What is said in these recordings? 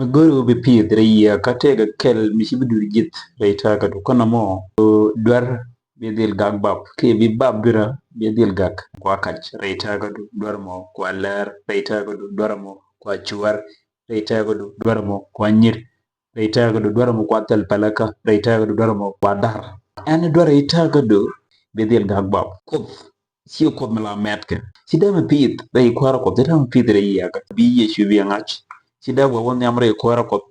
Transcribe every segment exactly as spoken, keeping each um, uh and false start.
Mi go̱o̱ri ɣöö bi pi̱i̱th rɛy yiëë kä tëëkɛ kɛl mi ci bi duer ji̱th rɛy tääkädu. Kä nɔmɔ duer bi dhil gak bap, kiɛ bi bap duerä bi dhil gak. Kua kac rɛy tääkädu, duer mɔ kua lɛɛr rɛy tääkädu, duer mɔ kua cuɛɛr rɛy tääkädu, duer mɔ kua nyir rɛy tääkädu, duer mɔ kua thil pɛlɛkä rɛy tääkädu, duer mɔ kua da̱r. Ɛn duer rɛy tääkädu bi dhil gak bap. Kuoth ci Kuoth mi la mɛtkɛ. Ci dee mi pi̱i̱th rɛy kuäärä Kuɔth, ci dee mi pi̱i̱th rɛy yiëëkä. Bi Yecu bi ŋa̱c. Ci dee wä wä nhiam rɛy kuäärä Kuɔth.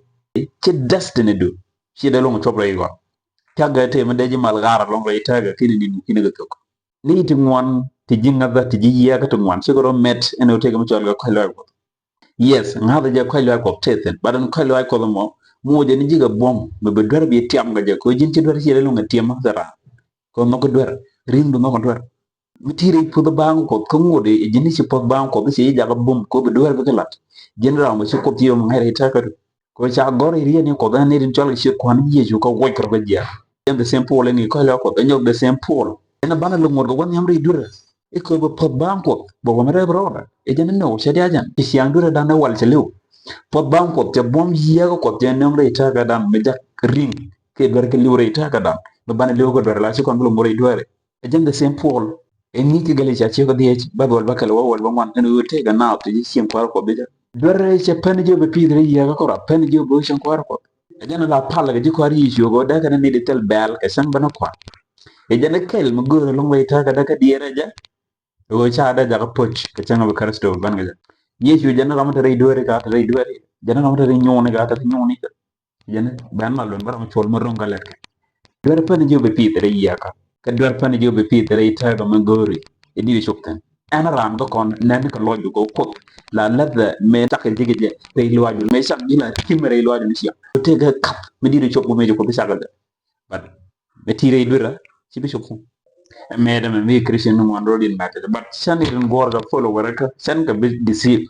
Ci destiny du ci dee loŋ cuɔp rɛy gɔaa. Cakɛ tëë mi dee ji̱ mal ɣaar ɛlɔ̱ŋ rɛy tääkä, kiɛ ni ni̱n ki̱n kɛ thok. Ni ti ŋuan, ti ji̱ ŋäthä, ti ji̱ yiëëkä ti ŋuan, cikɛ rɔ mɛt ɛn ɣöö tëëkɛ mi cɔal kɛ kɔ̱a̱c lɔaac Kuɔth. Yes, ŋa̱thä jɛ kɔ̱a̱c lɔaac Kuɔth tëë thi̱n, but ɛn kɔ̱a̱c lɔaac Kuɔth ɛmɔ, mi wä jɛ ni ji̱ kɛ buɔ̱m mi bi duer bi tiam kɛ jɛ, kɛ ɣöö ji̱n ci duer ci lɛ loŋ ɛ tiam ɣä thil raan. Kɛ nhɔk kɛ duer, ri̱ŋdu nhɔk kɛ duer. Mi ti rɛy puɔth baaŋ Kuɔth kä ŋot i̱ ji̱n i̱ ci puɔth baaŋ Kuɔth i̱ ci ji̱ jakä bum kɛ ɣöö bi duer bikɛ la̱t. Ji̱n ram bä ci Kuoth ci yom ŋa̱c rɛy tääkädu. Kɛ ɣöö ca gɔ̱r i̱ riet ni Kuɔth ɛn ni tin cɔal kɛ ciöt Kua̱r ni Yecu kä wuɔc kɛ rɔ bä jiääk. Ɛn the same Paul ɛn i̱ kɔ̱a̱c lɔaac Kuɔth ɛ nyɔk the same Paul. Ɛn a banɛ lo̱ŋ ŋot kɛ wä nhiam rɛy duerä. I̱ kɛ ɣöö bi puɔth baaŋ Kuɔth bɛ wä mi rɛp rɔɔdɛ. Ɛ jɛn ni nöö cɛ diac ɛn ci ciaŋ duerä dan ɛ wal cɛ li̱w. Puɔth baaŋ Kuɔth cɛ buɔ̱m yiëëkä Kuɔth cɛ nöŋ rɛy tääkä dan mi jak ri̱ŋ. Kiɛ duer kɛ li̱w rɛy tääkä dan mi banɛ li̱w kɛ duer la ci kɔn bi lo̱ŋ rɛy duerä. Ɛ jɛn the same Paul. Ɛ ŋi̱i̱c kɛ Galatia ciek kɛ dhiec, bäth wäl bäkɛl wä wäl bä ŋuan, ɛn ɣöö tëëkɛ naath ti ci cieŋ kuäärä Kuɔth bi jɛ. Duer rɛy cɛ pɛn jiö bi pi̱i̱th rɛy yiëëkä kɛ rɔ, pɛn jiö bi cieŋ kuäärä Kuɔth. Ɛ jɛn la pal kɛ ji̱ kuäär Yecu kɛ ɣöö dee kɛn ni di thil bɛɛl kɛ cäŋ bänä kua̱r. Ɛ jɛn kɛl mi göörä lo̱ŋ rɛy tääkä dee kɛ diɛɛr ɛ jɛ. Ɛ ɣöö ca dee jakä poc kɛ cäŋ bi Kritho bi bän kɛ jɛ. Yecu jɛn ram te rɛy dueeri ka te rɛy dueeri. Jɛn ram te rɛy nyuuni ka te rɛy nyuuni ka. Jɛn bɛn la luɔn bä ram cuɔl mi ro̱ŋ kä lɛt kɛ. Duer pɛn jiö bi pi̱i̱th rɛy yiëëkä. Kä duer pɛn jiö bi pi̱i̱th rɛy tääkä mi go̱o̱ri. Ɛ di̱t cop thi̱n. Ɛn ram kä kɔn nɛn kɛ lɔc kɛ Kuoth. La läthɛ mëë cak kɛ ji̱ kɛ jɛ rɛy luaacdu, mëë cak ji̱ la ti̱m rɛy luaacdu ni ciɛ. Tëëkɛ kath mi di̱t cop kɛ mëë jɛ Kuoth bi cak kɛ jɛ. But mi ti rɛy duerä ci bi cop thi̱n. Ɛ mɛɛt ɛmɛ mi Christian ni ŋuan rɔ din mɛt. But cän i̱ rin guɔ̱ɔ̱r kɛ follow wɛrɛ kä cän kɛ bi deceive.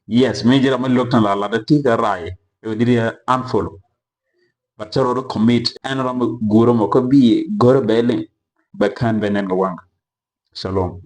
Yes, mi ji̱ ram mi lo̱k tin la lat ɛ ti kɛ ray. Ɛ wä di̱t yɛ unfollow. But cä rɔ commit ɛn ram mi guur ɛmɔ kä bi go̱rä bɛ liŋ. Bɛ kän bɛ nɛn kɛ waŋ. Shalom.